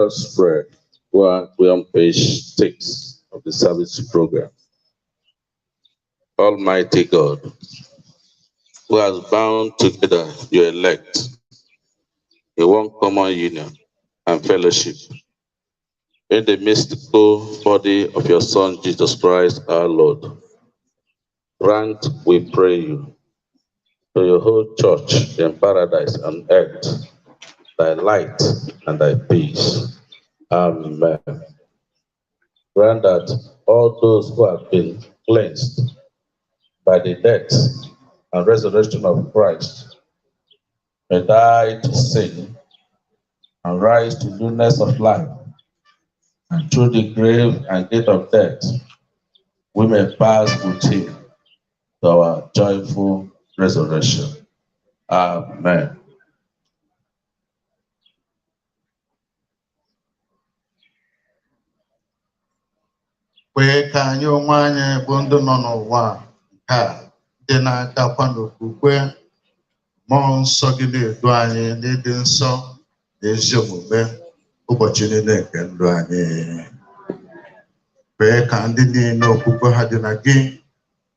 us pray. We're on page 6 of the service program. Almighty God, who has bound together your elect in one common union and fellowship, in the mystical body of your Son, Jesus Christ, our Lord, grant, we pray you, to your whole church in paradise and earth, thy light and thy peace. Amen. Grant that all those who have been cleansed by the death and resurrection of Christ may die to sin and rise to newness of life, and through the grave and gate of death, we may pass with him to our joyful resurrection. Amen. Kwee ka anyị onwe anyị bụ ndị nọ n'ụwa nke a dị na-agakwa n'okwukwe mmụọ nsọ gị na-edu anyị n'ịdị nsọ na ezi omume ụbọchị niile nke ndụ anyị. Kwee ka ndị niile okwukwe ha dị na gị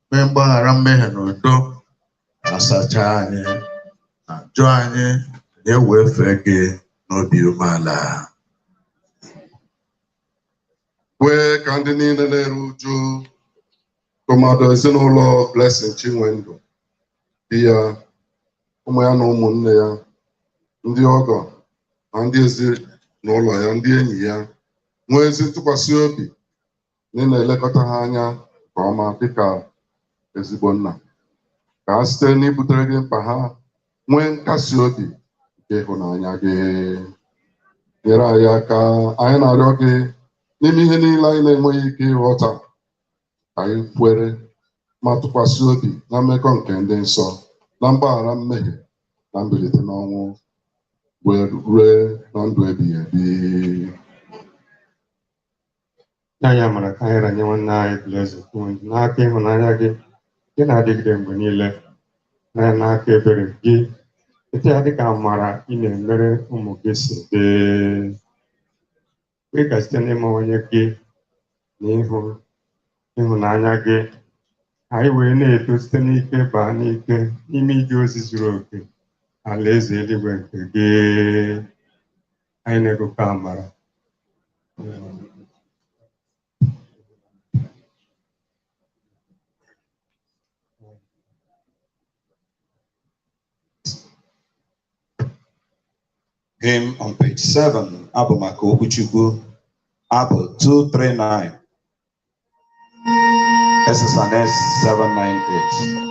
nwee mgbaghara mmehie na udo, na-asacha anyị na njọ anyị na-ewefe gị n'obi umeala. Kwee ka ndị niile na-eru uju, tụmadụ ezinụlọ Blessing Chinwendu, di ya, ụmụ ya na ụmụnne ya, ndị ọgọ na ndị ezinụlọ ya, ndị enyi ya, nwee ezi ntụkwasị obi na ị na-elekọta ha anya nke ọma dịka ezigbo nna, ka ha site n'ibutere gị mkpa ha nwee nkasi obi nke ịhụnanya gị. Nyere anyị aka, anyị na-arịọ gị n'ime ihe niile anyị na-enweghị ike ịghọta, ka anyị kwere ma tụkwasị obi na mmekọ nke ndị nsọ, na mgbaghara mmehie na mbilite n'ọnwụ wee rue na ndụ ebighị ebi. Anyị amara ka anyị ranye nwanne anyị Blessing Chinwendu n'aka ịhụnanya gị nke na-adịgide mgbe niile, na n'aka ebere gị, site ya dịka amara ị na-emere ụmụ gị si dị. Kwe ka site n'ịmawanye gị na ịhụnanya gị, anyị wee na-eto site n'ike baa n'ike n'ime ije ozi zuru oke alaeze eluigwe nke gị. Anyị na-egokọ amara. Hymn on page 7, Abụ maka Okwuchukwu, Abụ 239, SSNS 798.